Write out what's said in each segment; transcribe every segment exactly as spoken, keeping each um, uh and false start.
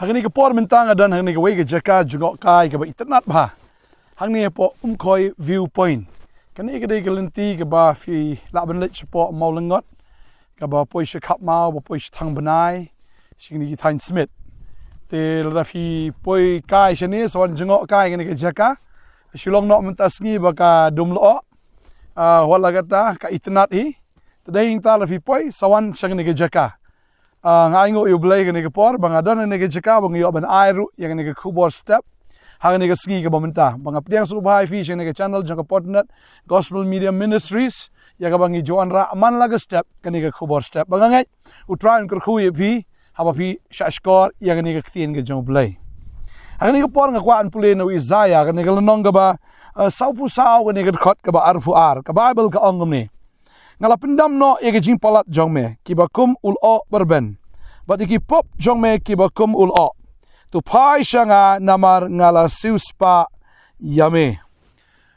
Ha kane ka por mynta nga don ha kane kawei ka jaka jngohkai kaba itynnad bha. Hangne hapoh Umkhoi View Point. Kane ka dei ka lynti kaba phi lah ban leit shapoh Mawlyngngot, kaba poi sha Khapmaw, ba poi sha Thangbnai, sha kine ki thaiñ Smit. Te lada phi poi kai shane, sa wan jngohkai kane ka jaka. Shu long noh mynta sngi ba ka dum lyoh. Ah, wat la katta ka itynnad hi. Te dei hangta lada phi poi, sa wan sha kane ka jaka. Ah, nga ainguh ïa U Blei kane ka por ba nga don ha kane ka jaka ba nga ïoh ban ai ruh ïa kane ka khubor step ha kane ka sngi kaba mynta. Ba nga pdiang sngewbha ïa phi sha kane ka channel jong ka Potnet Gospel Media Ministries, ïa kaba ngi ju wanrah man la ka step kane ka khubor step. Ba nga ngeit U Trai un kyrkhu ïa phi haba phi shahshkor ïa kane ka ktien ka jong U Blei. Ha kane ka por nga kwah ban pule na u Isaïah, kane ka lynnong kaba, eh, sawphew saw, kane ka dkhot kaba arphew ar. Ka Baibl ka ong kumne: Nga la pyndam noh ïa ki jingpalat jong me kiba kum u lyoh ba rben, bad ïa ki pop jong me kiba kum u lyoh. To phai sha nga, namar nga la siewspah ïa me.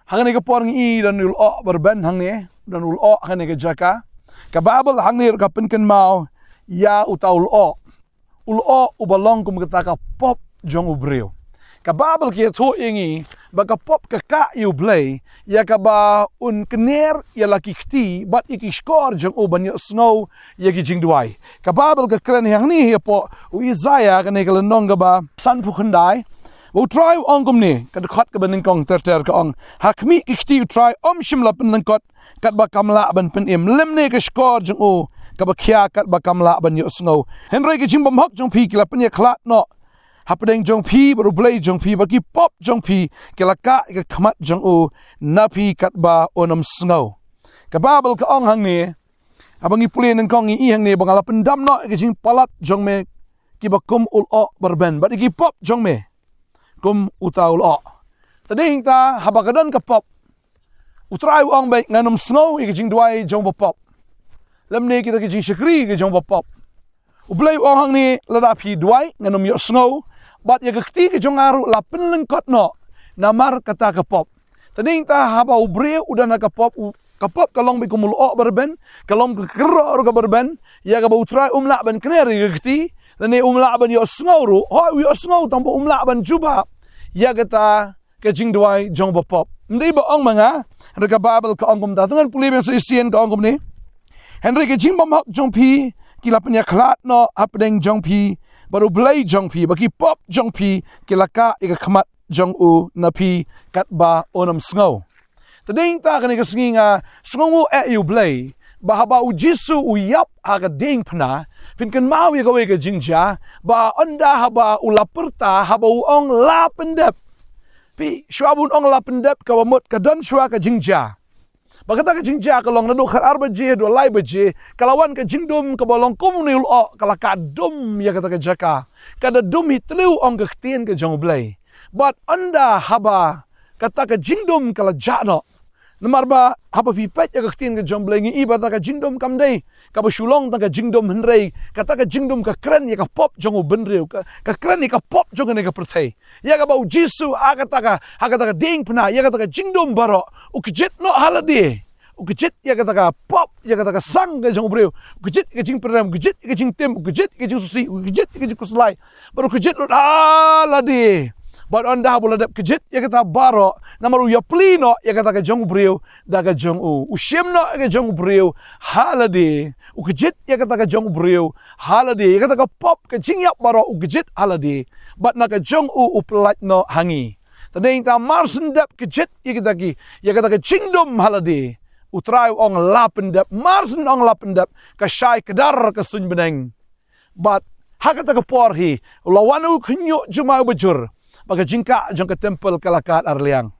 Ha kane ka por ngi i don u lyoh ba rben hangne, don u lyoh ha kane ka jaka. Ka Baibl hangne ruh ka pynkynmaw ïa uta u lyoh. U lyoh uba long kum kata ka pop jong u briew. Ka Baibl ka ïathuh ïa ngi ba ka pop ka kah ïa U Blei, ïa kaba un kner ïa la ki kti bad ïa ki shkor jong u ban ïohsngew ïa ki jingduwai. Ka Baibl ka kren hangne hapoh u Isaïah, kane ka lynnong kaba sanphew khyndai, ba U Trai u ong kumne, ka dkhot kaba nyngkong ter ter ka ong: Ha khmih ki kti U Trai ym shym la pynlyngkot, katba kam lah ban pynim, lymne ka shkor jong u kaba khia katba kam lah ban ïohsngew. Hynrei ki jingbymhok jong phi ki la pynïakhlad noh hapdeng jong phi bad U Blei jong phi, bad ki pop jong phi ki la kah ïa ka khmat jong u na phi katba un ym sngew. Ka Baibl ka ong hangne, haba ngi pule nyngkong ngi i hangne ba nga la pyndam noh ïa ki jingpalat jong me kiba kum u lyoh ba rben, bad ïa ki pop jong me kum uta u lyoh. Te dei hangta haba ka don ka pop, U Trai u ong beit ngan ym sngew ïa ki jingduwai jong ba pop, lymne kita ki jingshakri ki jong ba pop. U Blei u ong hangne lada phi duwai ngan ym ïohsngew, bad ïa ka kti ka jong nga ruh la pynlyngkot noh namar kata ka pop. Te dei hangta haba u briew u don ha ka pop, u, ka pop ka long beit kum u lyoh ba rben, ka long ka kyrroh ruh kaba rben, ïa kaba U Trai um lah ban kner ïa ka kti, lane um lah ban ïohsngew ruh, hooid u ïohsngew tangba um lah ban jubab ïa kata ka jingduwai jong ba pop. Ym dei ba ong ma nga, hynrei ka Baibl ka ong kumta. To ngan pule biang sa shisien, ka ong kumne: Hynrei ki jingbymhok jong phi ki la pynïakhlad noh hapdeng jong phi bad U Blei jong phi, bad ki pop jong phi ki la kah ïa ka khmat jong u na phi katba un ym sngew. Te dei hangta kane ka sngi nga sngewnguh eh ïa U Blei ba haba U Jisu u ïap ha ka diengphna, phin kynmaw ïa kawei ka jingjia, ba ynda haba u la pyrta, haba u ong la pyndep. Phi, shuwa ba un ong la pyndep, kaba mut ka don shuwa ka jingjia. Ba kata ka jingjia ka long naduh khatar baje haduh lai baje, ka la wan ka jingdum kaba long kum une u lyoh, ka la kah dum ïa kata ka jaka. Ka da dum hi tliw, ong ka ktien ka jong U Blei. Bad ynda haba kata ka jingdum ka la jah noh, namar ba haba phi peit ïa ka ktien ka jong U Blei ngi i ba kata ka jingdum kam dei kaba shu long tang ka jingdum, hynrei kata ka jingdum ka kren ïa ka pop jong u bynriew, ka, ka kren ïa ka pop jong kane ka pyrthei. Ïa kaba U Jisu ha kata ka, ha kata ka diengphna, ïa kata ka jingdum baroh, u kjit noh ha lade. U kjit ïa kata ka pop, ïa kata ka sang ka jong u briew. U kjit ïa ka jingpyrem, u kjit ïa ka jingtim, u kjit ïa ka jingsngewsih, u kjit ïa ka jingkhuslai. Bad u kjit lut ha lade. Bad ynda haba u la dep kjit ïa kata baroh, namar u ïapli noh ïa kata ka jong u briew da ka jong u. U shim noh ïa ka jong u briew ha lade. U kjit ïa kata ka jong u briew ha lade. Ïa kata ka pop, ka jingïap baroh u kjit ha lade. Bad na ka jong u u pyllait noh ha ngi. Te dei hangta mar syn dep kjit ïa kita ki, ïa kata ka jingdum ha lade, U Trai u ong la pyndep. Mar syn ong la pyndep, ka shai kdar ka suiñ bneng. Bad ha kata ka por hi u la wan u khynñiuh jumai bajur, ba ka jingkah jong ka temple ka la kad arliang.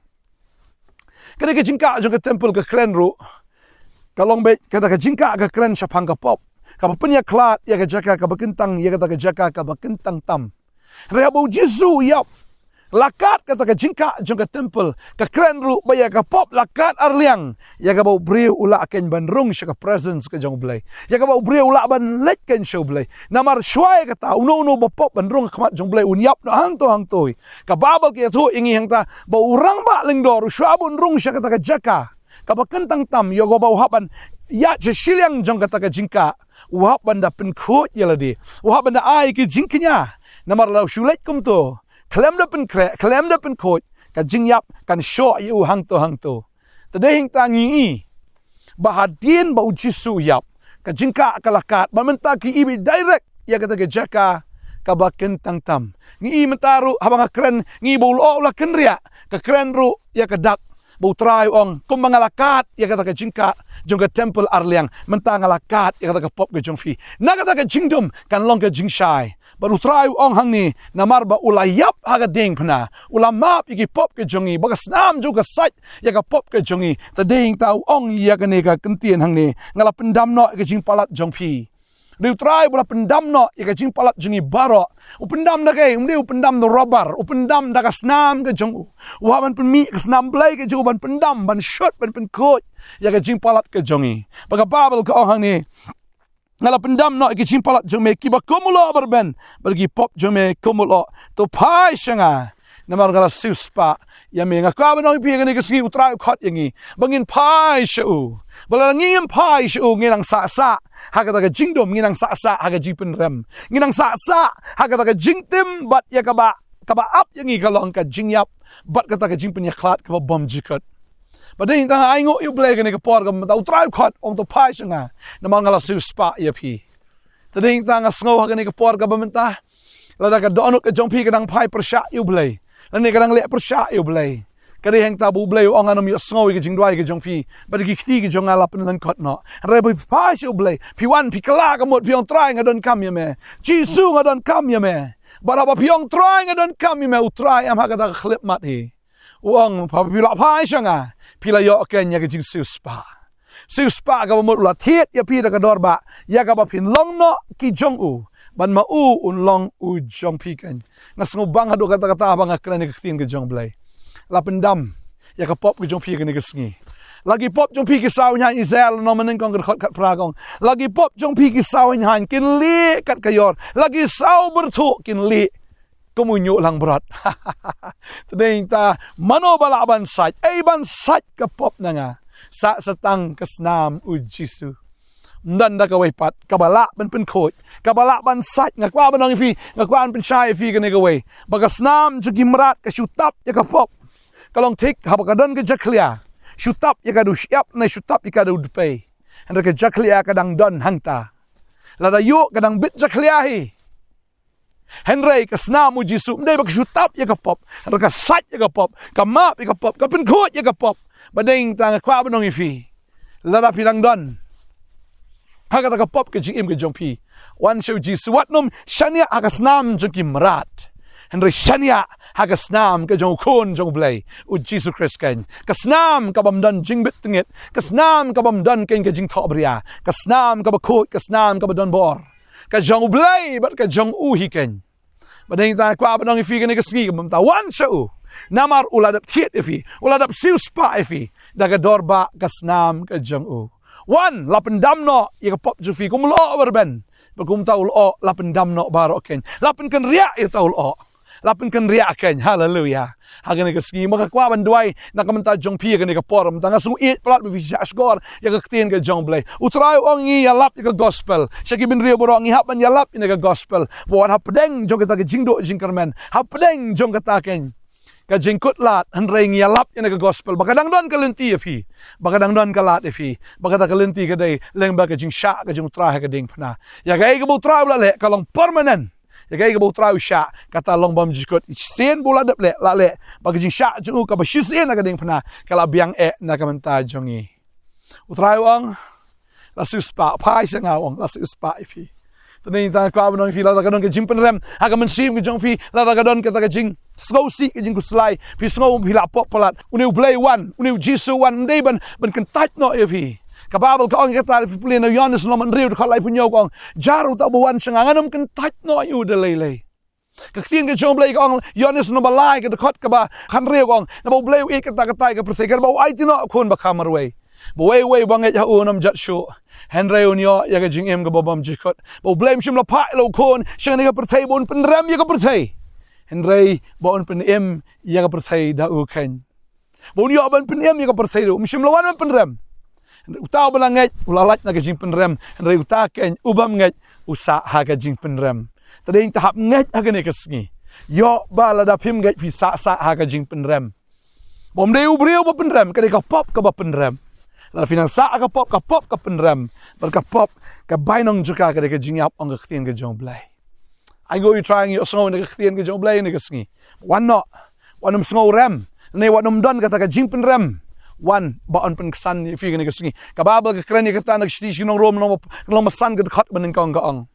Kane ka jingkah jong ka temple ka kren ruh, ka long beit kata ka jingkah ka kren shaphang ka pop, kaba pynïakhlad ïa ka jaka kaba kyntang, ïa kata ka jaka kaba kyntang tam. Hynrei haba U Jisu u ïap, la kad kata ka jingkah jong ka temple, ka kren ruh ba ïa ka pop la kad arliang, ïa kaba u briew u lah kein ban rung sha ka presence ka jong U Blei. Ïa kaba u briew u lah ban leit kein sha U Blei. Namar shuwa ïa kata, uno uno ba pop ban rung ha khmat jong U Blei un ïap noh hangto hangto. Ka Baibl ka ïathuh ïa ngi hangta ba u rangbah lyngdoh ruh shuwa ba un rung sha kata ka jaka kaba kyntang tam, ïa kaba u hap ban ïaid sha shiliang jong kata ka jingkah, u hap ban da pynkhuid ïa lade, u hap ban da ai ki jingkñia. Namar la u shu leit kumto, khlem da pynkhreh, khlem da pynkhuid, ka jingïap kan shoh ïa u hangto hangto. Te dei hangta ngi i ba hadien ba u Jisu u ïap, ka jingkah ka la kat, ba mynta ki i beit direct ïa kata ka jaka kaba kyntang tam. Ngi i mynta ruh haba nga kren, ngi i ba u lyoh u la kynriah, ka kren ruh ïa ka dak, ba U Trai u ong, kumba nga la kat ïa kata ka jingkah jong ka temple arliang, mynta nga la kat ïa kata ka pop ka jong phi. Na kata ka jingdum kan long ka jingshai. Bad U Trai u ong hangne, namar ba u la ïap ha ka diengphna, u la map ïa ki pop ka jong ngi, ba ka snam jong u ka sait ïa ka pop ka jong ngi. Te dei hangta u ong ïa kane ka kyntien hangne, nga la pyndam noh ïa ka jingpalat jong phi. Dei U Trai ba u la pyndam noh ïa ka jingpalat jong ngi baroh. U pyndam da kaei? Um dei u pyndam da rubber, u pyndam da ka snam ka jong u. U hap ban pynmih ka snam blei ka jong u ban pyndam, ban shut, ban pynkhuid ïa ka jingpalat ka jong ngi. Ba ka Baibl ka ong hangne, nga la pyndam noh ïa ka jingpalat jong me kiba kum u lyoh ba rben, bad ki pop jong me kum u lyoh. To phai sha nga, namar nga la siewspah ïa me. Nga kwah ban ong ïa phi kane ka sngi U Trai u khot ïa ngi ba ngin phai sha u. Ba lada ngim phai sha u, ngi nang sah sah ha kata ka jingdum, ngi nang sah sah ha ka jingpynrem, ngi nang sah sah ha kata ka jingtim, bad ïa kaba, kaba ap ïa ngi ka long ka jingïap bad kata ka jingpynïakhlad kaba bymjukut. Bad dei hangta nga ainguh ïa U Blei kane ka por kaba mynta, U Trai u khot, ong to phai sha nga, namar nga la siewspah ïa phi. Te dei hangta nga sngew ha kane ka por kaba mynta, lada ka dohnud ka jong phi ka dang phai pyrshah ïa U Blei, lane ka dang leh pyrshah ïa U Blei, ka dei hangta ba U Blei u ong, ngan ym ïohsngew ïa ka jingduwai ka jong phi, bad ki kti ka jong nga la pynlyngkot noh. Hynrei ba phi phai sha U Blei, phi wan, phi kylla ka mut, phi ong, Trai, nga donkam ïa me. Jisu, nga donkam ïa me. Bad haba phi ong, Trai, nga donkam ïa me, U Trai em ha kata ka khyllipmat hi u ong, haba phi la phai sha nga, phi la ïoh keiñ ïa ka jingsiewspah. Siewspah kaba mut u la thied ïa phi da ka dor bah, ïa kaba phin long noh ki jong u, bad ma u un long u jong phi keiñ. Nga sngew bang haduh katta katta haba nga kren ïa ka ktien ka jong U Blei. La pyndam ïa ka pop ka jong phi kane ka sngi. La ki pop jong phi ki saw hynhaiñ, Isaiah lynnong mynnyngkong ka dkhot khatphra ka ong, la ki pop jong phi ki saw hynhaiñ kin lieh kat ka ïor, la ki saw byrthuh kin lieh kum u ñiuh langbrot. Te dei hangta, mano ba lah ban sait? Ei ban sait ka pop na nga? Sah sa tang ka snam U Jisu. Ym don da kawei pat kaba lah ban pynkhuid, kaba lah ban sait. Nga kwah ban ong ïa phi, nga kwah ban pynshai ïa phi kane kawei, ba ka snam jong ki mrad ka shu tap ïa ka pop. Ka long thik haba ka don ka jakhlia, shu tap ïa ka, da u shyiap ne shu tap ïa ka, da u dpei. Hynrei ka jakhlia ka dang don hangta. Lada ïuh ka dang bit jakhlia hi. Hynrei ka snam U Jisu ym dei ba ka shu tap ïa ka pop, hynrei ka sait ïa ka pop, ka map ïa ka pop, ka pynkhuid ïa ka pop. Bad dei hangta nga kwah ban ong ïa phi, lada phi dang don ha kata ka pop ka jingim ka jong phi, wan sha U Jisu. Wat nym shaniah ha ka snam jong ki mrad, hynrei shaniah ha ka snam ka jong U Khun jong U Blei, U Jisu Khrist keiñ. Ka snam kabym don jingbit tyngit, ka snam kabym don keiñ ka jingthohbria, ka snam kaba khuid, ka snam kaba don bor, ka jong U Blei bad ka jong u hi keiñ. Bad dei hangta nga kwah ban ong ïa phi kane ka sngi kaba mynta, wan sha u. Namar u la dep thied ïa phi, u la dep siewspah ïa phi da ka dor bah ka snam ka jong u. Wan, la pyndam noh ïa ka pop jong phi kum u lyoh ba rben. Bad kumta u lyoh la pyndam noh baroh keiñ, la pynkynriah ïa uta u lyoh. La pynkynriah keiñ. Haleluia. Ha kane ka sngi ma nga kwah ban duwai na ka bynta jong phi ha kane ka por mynta. Nga sngew ïeit palat ba phi shah shkor ïa ka ktien ka jong U Blei. U Trai u ong ngi ïalap ïa ka gospel sha ki bynriew baroh, ngi hap ban ïalap ïa ka gospel. Ba wat hapdeng jong kata ka jingduh jingkyrmen, hapdeng jong kata keiñ ka jingkut lad, hynrei ngi ïalap ïa ka gospel ba ka dang don ka lynti ïa phi, ba ka dang don ka lad ïa phi, ba kata ka lynti ka dei lyngba ka jingshah ka jong U Trai ha ka diengphna. Ïa kaei kaba U Trai u la leh ka long permanent. Ïa kaei kaba U Trai u shah, kata long bymjukut. Shisien ba u la dep leh, la leh, ba ka jingshah jong u kaba shisien ha ka diengphna ka la biang eh na ka bynta jong ngi. U Trai u ong, la siewspah, phai sha nga, u ong, la siewspah ïa phi. Te dei hangta nga kwah ban ong ïa phi, lada ka don ka jingpynrem ha ka mynsiem ka jong phi, lada ka don kata ka jingsngewsih, ka jingkhuslai, phi sngew phi la pop palat, une U Blei wan, une U Jisu wan, ym dei ban, ban kyntait noh ïa phi. Ka Baibl ka ong ïa kata, phi pule na u Ïoannis lynnong hynriew dkhot laiphew hynñiew ka ong, jar uta uba wan sha nga, ngan ym kyntait noh ïa u da lei lei. Ka ktien ka jong U Blei ka ong, Ïoannis lynnong ba lai ka dkhot kaba hynriew ka ong, naba U Blei u ïeit katta katta ïa ka pyrthei, katba u aiti noh U Khun ba kha marwei, ba uwei uwei uba ngeit ha u un ym jot shuh, hynrei un ïoh ïa ka jingim kaba bymjukut. Ba U Blei um shym la phah ïa la U Khun sha kane ka pyrthei ba un pynrem ïa ka pyrthei, hynrei ba un pynim ïa ka pyrthei da u keiñ. Ba un ïoh ban pynim ïa ka pyrthei ruh, um shym la wan ban pynrem. Hynrei uta uba la ngeit u la lait na ka jingpynrem, hynrei uta keiñ u bym ngeit u sah ha ka jingpynrem. Te dei ngin hap ngeit ha kane ka sngi. Ïoh ba lada phim ngeit phi sah sah ha ka jingpynrem. Bym dei u briew ba pynrem, ka dei ka pop kaba pynrem. Lada phi nang sah ha ka pop, ka pop ka pynrem. Bad ka pop ka bainong jong ka, ka dei ka jingïap, ong ka ktien ka jong U Blei. Ai, ngi ïohi, trai, ngi ïohsngew na ka ktien ka jong U Blei na ka sngi. Wan noh, wat nym sngewrem, ne wat nym don kata ka jingpynrem. Wan, ba yn pynksan ïa phi kane ka sngi. Ka Baibl ka kren ïa kata na ka shithi sha ki nong Rom, lynnong ba, lynnong ba san, ka dkhot ba nyngkong, ka ong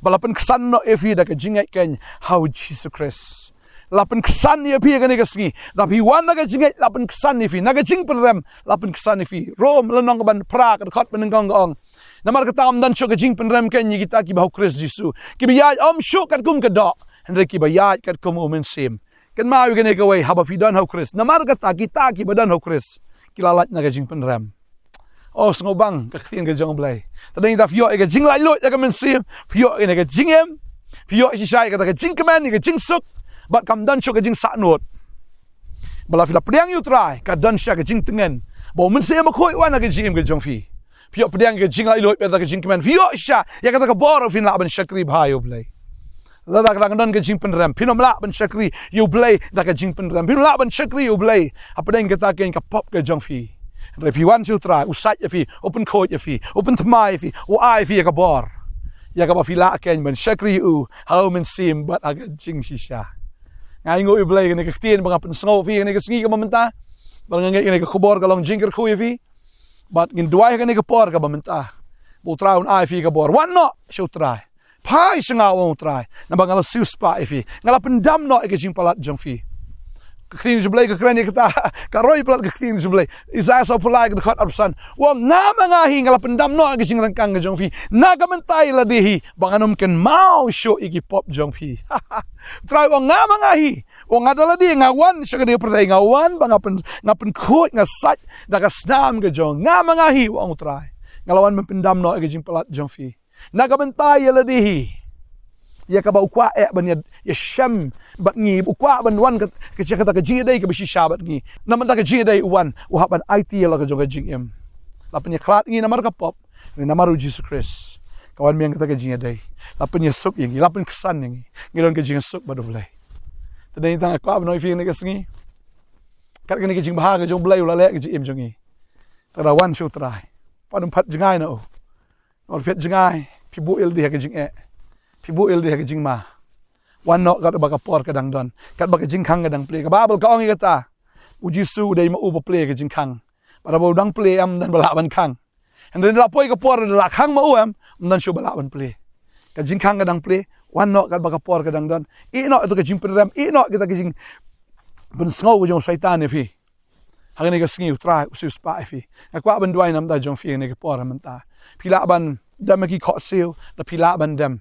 ba la pynksan noh ïa phi da ka jingngeit keiñ ha U Jisu Khrist. La pynksan ïa phi kane ka sngi. Da phi wan da ka jingngeit, la pynksan ïa phi. Na ka jingpynrem, la pynksan ïa phi. Rom lynnong kaba phra, ka dkhot ba nyngkong, ka ong: Namar kata, ym don shuh ka jingpynrem keiñ ïa kita kiba ha U Khrist Jisu. Kiba ïaid ym shuh katkum ka doh, hynrei kiba ïaid katkum U Mynsiem. Kynmaw ïa kane kawei, haba phi don ha U Khrist. Namar kata, kita kiba don ha U Khrist ki la lait na ka jingpynrem. Oh, sngewbang ka ktien ka jong U Blei. Te dei ngin, da phi ïoh ïa ka jinglaitluid ïa ka Mynsiem, phi ïoh ïa ka jingim, phi ïoh shisha ïa kata ka jingkmen, ïa ka jingsuk, bad kam don shuh ka jingsahnud. Ba la phi la pdiang ïa U Trai, ka don shisha ka jingtngen ba U Mynsiem Bakhuid u wan ha ka jingim ka jong phi. Phi ïoh pdiang ïa ka jinglaitluid bad ka jingkmen. Phi ïoh shisha ïa kata ka bor, phin lah ban shakri bha ïa U Blei. Lada ka dang don ka jingpynrem, phin ym lah ban shakri ïa U Blei da ka jingpynrem. Phin ym lah ban shakri ïa U Blei hapdeng kata keiñ ka pop ka jong phi. Hynrei phi wan sha U Trai, u sait ïa phi, u pynkhuid ïa phi, u pynthymmai ïa phi, u ai ïa phi ïa ka bor, ïa kaba phi lah keiñ ban shakri ïa U ha U Mynsiem bad ha ka jingshisha. Nga ainguh ïa U Blei kane ka ktien ba nga pynsngew ïa phi kane ka sngi kaba mynta. Bad nga ngeit kane ka khubor ka long jingkyrkhu ïa phi. Bad ngin duwai ha kane ka por kaba mynta ba U Trai un ai ïa phi ka bor. Wan noh sha U Trai. Phai sha nga, ong U Trai, namar nga la siewspah ïa phi. Nga la pyndam noh ïa ka jingpalat jong phi. Ka ktien jong U Blei ka kren ïa kata, ka roi palat ka ktien jong U Blei. Isaiah sawphew lai, ka dkhot arphew san. U ong, nga ma nga hi nga la pyndam noh ïa ka jingryngkang ka jong phi. Na ka bynta ïa lade hi, ba ngan ym kynmaw shuh ïa ki pop jong phi. U Trai u ong, nga ma nga hi. U ong, nga da lade, nga wan sha kane ka pyrthei, nga wan ba nga pyn, nga pynkhuid, nga sait da ka snam ka jong nga. Nga ma nga hi, u ong U Trai. Nga la wan ban pyndam noh ïa ka jingpalat jong phi. Na ka bynta ïa lade hi, ïa kaba u kwah eh ban ïa, ïashem bad ngi, u kwah ban wan ka, ka jaka, ka jingïadei kaba shisha bad ngi. Na ka bynta ka jingïadei u wan, u hap ban aiti ïa la ka jong ka jingim. La pynïakhlad ïa ngi namar ka pop, namar U Jisu Khrist. Ka wan biang kata ka jingïadei. La pynïasuk ïa ngi, la pynksan ïa ngi. Ngi don ka jingsuk bad U Blei. Te dei tang nga kwah ban ong ïa phi kane ka sngi, kat kane ka jingbha ka jong U Blei u la leh ha ka jingim jong ngi. Te da wan sha U Trai. Pat nym phet jngai na u. Nym phet jngai, phi buh ïa lade ha ka jingeh, phi buh ïa lade ha ka jingma. Wan noh katba ka por ka dang don, katba ka jingkhang ka dang plie. Ka Baibl ka ong ïa kata, U Jisu u dei ma u ba plie ka jingkhang. Bad haba u dang plie, ym don ba lah ban khang. Hynrei la poi ka por da la khang ma u, ym don shuh ba lah ban plie. Ka jingkhang ka dang plie. Wan noh katba ka por ka dang don. Ïeh noh ïa ka jingpynrem, ïeh noh kita ki jingpynsngew ka jong u Soitan ïa phi. Ha kane ka sngi U Trai u siewspah ïa phi. Nga kwah ban duwai na ka bynta jong phi ha kane ka por mynta. Phi lah ban dem ha ki khohsiew, da phi lah ban dem.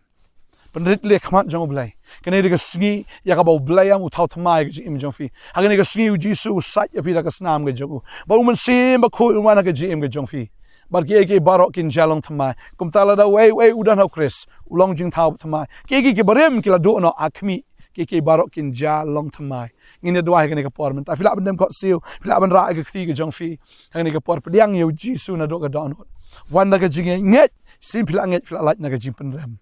Pynrit leh ha khmat jong U Blei. Kane dei ka sngi ïa kaba U Blei un thaw thymmai ïa ka jingim jong phi. Ha kane ka sngi U Jisu u sait ïa phi da ka snam ka jong u. Bad U Mynsiem Bakhuid un wan ha ka jingim ka jong phi. Bad kiei kiei baroh kin jia long thymmai. Kumta lada uei uei u don ha U Khrist, u long jingthaw thymmai. Kiei kiei kiba rim ki la duh noh ha khmih. Kiei kiei baroh kin jia long thymmai. Ngin ïa duwai ha kane ka por mynta. Phi lah ban dem khohsiew, phi lah ban rah ïa ka kti ka jong phi. Ha kane ka por pdiang ïa U Jisu naduh ka dohnud. Wan da ka jingngeit, shisien phi la ngeit, phi la lait na ka jingpynrem.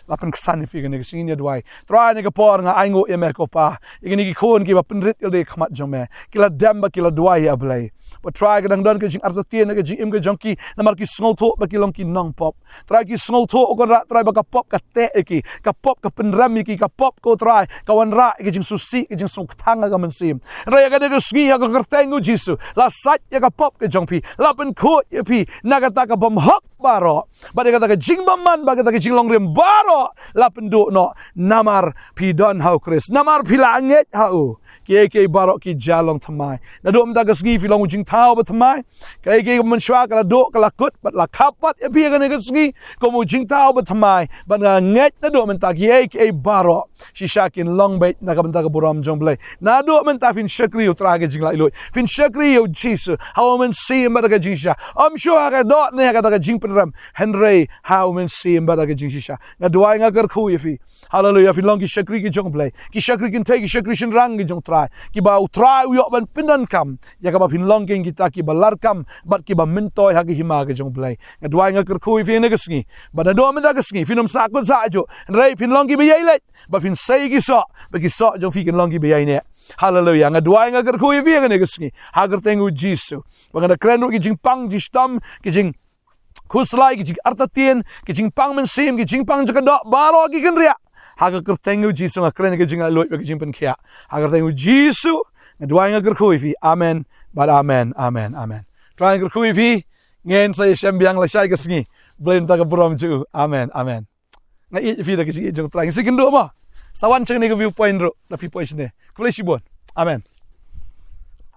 La pynksan ïa phi ha kane ka sngi. Ngin ïa duwai. Trai, ha kane ka por nga ainguh ïa me ko Pa, ïa kine ki khun kiba pynrit ïa lade ha khmat jong me. Ki la dem bad ki la duwai, ïa Blei. Bad Trai, ka dang don ka jingartatien ha ka jingim ka jong ki, namar ki sngewthuh ba ki long ki nongpop. Trai, ki sngewthuh, ko Kynrad Trai, ba ka pop ka teh ïa ki, ka pop ka pynrem ïa ki, ka pop, ko Trai, ka wanrah ïa ka jingsngewsih, ka jingsngewkthang ha ka mynsiem. Hynrei ha kane ka sngi, ha ka kyrteng U Jisu, la sait ïa ka pop ka jong phi, la pynkhuid ïa phi na kata ka bymhok baroh, bad ïa kata ka jingbymman, bad kata ka jinglong rim baroh la pynduh noh, namar phi don ha U Khrist, namar phi la ngeit ha u. Kiei kiei baroh ki jia long thymmai. Naduh mynta ka sngi phi long u jingthaw bathymmai. Kiei kiei mynshwa ka la duh, ka la kut, bad la khap pat ïa phi ha kane ka sngi kum u jingthaw bathymmai. Bad nga ngeit naduh mynta kiei kiei baroh shisha kin long beit na ka bynta ka burom jong U Blei. Naduh mynta phin shakri ïa U Trai ha ka jinglaitluid. Phin shakri ïa U Jisu ha U Mynsiem bad ha ka jingshisha. Ym shuh ha ka doh ne ha kata ka jingpynrem, hynrei ha U Mynsiem bad ha ka jingshisha. Nga duwai, nga kyrkhu ïa phi. Haleluya, phin long ki shakri ki jong U Blei. Ki shakri kynthei, ki shakri shynrang ki jong U Trai. Kiba U Trai u ïoh ban pyndonkam ïa kaba phin long kin kita kiba larkam bad kiba myntoi ha ka hima ka jong U Blei. Nga duwai, nga kyrkhu ïa phi ha kane ka sngi. Bad naduh mynta ka sngi phin ym sah kut sah juh. Hynrei phin long kiba ïai leit, ba phin sei ki soh, ba ki soh jong phi kin long kiba ïai neh. Haleluya. Nga duwai, nga kyrkhu ïa phi ha kane ka sngi, ha ka kyrteng U Jisu. Ba nga da kren ruh ki jingpang, jingshitom, ki jingkhuslai, ki jingartatien, ki jingpang mynsiem, ki jingpang jaka doh, baroh ki kynriah. Ha ka kyrteng U Jisu nga kren ki jinglaitluid bad ki jingpynkhiah. Ha ka kyrteng U Jisu nga duwai, nga kyrkhu ïa phi. Amen. Bad amen, amen, amen. Trai, nga kyrkhu ïa phi. Ngin sa ïashem biang lashai ka sngi. Blei un ai ka burom jong u. Amen, amen. Nga ïeit ïa phi da ka jingïeit jong U Trai. Ngin sa ïakynduh mo. Sa wan sha kane ka Viewpoint ruh, lada phi poi shane. Khublei shibun. Amen.